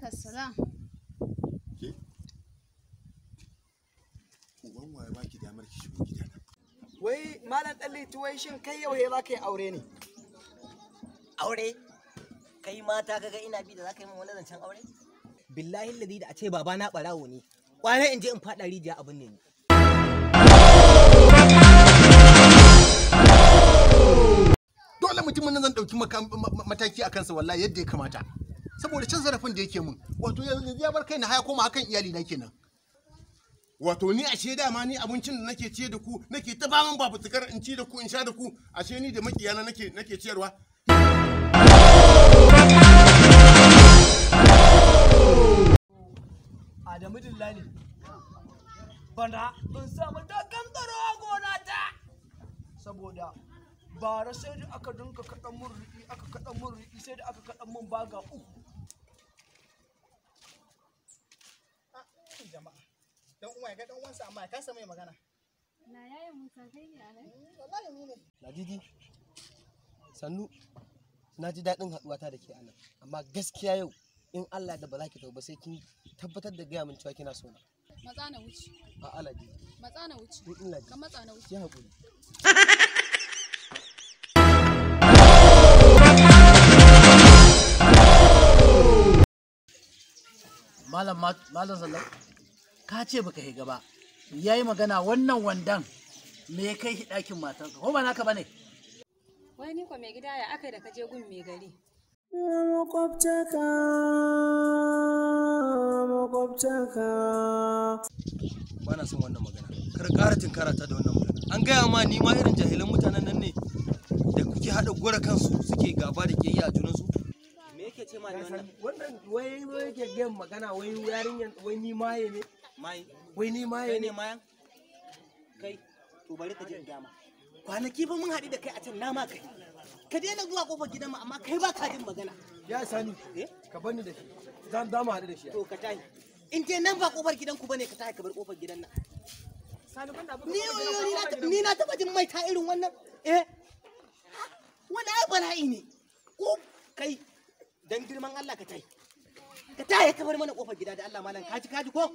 Alaikas salam. Ke? Uban waye baki damar ki shigo gidana? Wai Malam Ɗanliti, wai shin kai yau he za ka yi aure ne? Aure? Kai mata kaga ina bi da za ka yi min wani zancen aure? Billahi ladi da a ce baba na ɓarawo ne. Kwana in je in faɗa rijiya abin ne ni. Dole mutumin nan zan ɗauki mataki a kansa wallahi yadda ya kamata. Saboda cin zarafin da yake min, wato yanzu ya bar kai na haya koma akan iyali na kenan. Wato ni ashe dama ni abincin da nake ciye da ku nake ta baman babutukar in ci da ku in sha da ku, ashe ni da makiyana nake ciyarwa. Adamu Dillali. Bana in samu dakan tsaro a gona ta. Saboda bara sai da aka dinka kaɗan mun riɗi, aka kaɗan mun riɗi, sai da aka kaɗan mun baga uku. Jama'a. Dan uwa ya ga dan uwansa amma ya kasa mai magana. Na yayin Musa kai ne a nan? Wallahi ni ne. Ladidi, sannu, na ji daɗin haɗuwata da ke a nan, amma gaskiya yau in Allah da ba za ki tafi ba sai kin tabbatar da gaya min cewa kina so na. Matsa na wuce. A'a Ladidi. Matsa na wuce. In Ladidi. Ka matsa na wuce. Ki haƙuri. Malam Malam Sallau, ka ce baka higa ba. Yayi magana wannan wandan me ya kai shi ɗakin matarka ko ba naka bane? Wai ni ko mai gida ya aka da ka je gun mai gari? Makwabtaka, makwabtaka. Ba na son wannan magana. Kar ƙara tinkara ta da wannan magana. An gaya ma ni ma irin jahilan mutanen nan ne da kuke haɗa gora kansu suke gaba da ƙiyayya a junansu. Me yake ce ma ne wannan? Wannan wai wai yake gaya magana wai yarinyan wai ni maye ne. Maye. Wai ni maye Kai ne. ne mayan? Kai, to bari ka je in gaya ma. Kwanaki fa mun haɗu da kai a can nama kai. Ka daina zuwa kofar gidan mu amma kai ba ka jin magana. Ya sani. Ka bani da shi. Zan za mu haɗu da shi. To ka tahi. In dai nan ba kofar gidan ku bane ka tahi ka bar kofar gidan nan. Ni na taɓa jin maita irin wannan. Eh. Wani ai bala'i ne. Ko kai dan girman Allah ka tahi. Ka tahi ka bar mana kofar gida da Allah malam kaji kaji ko?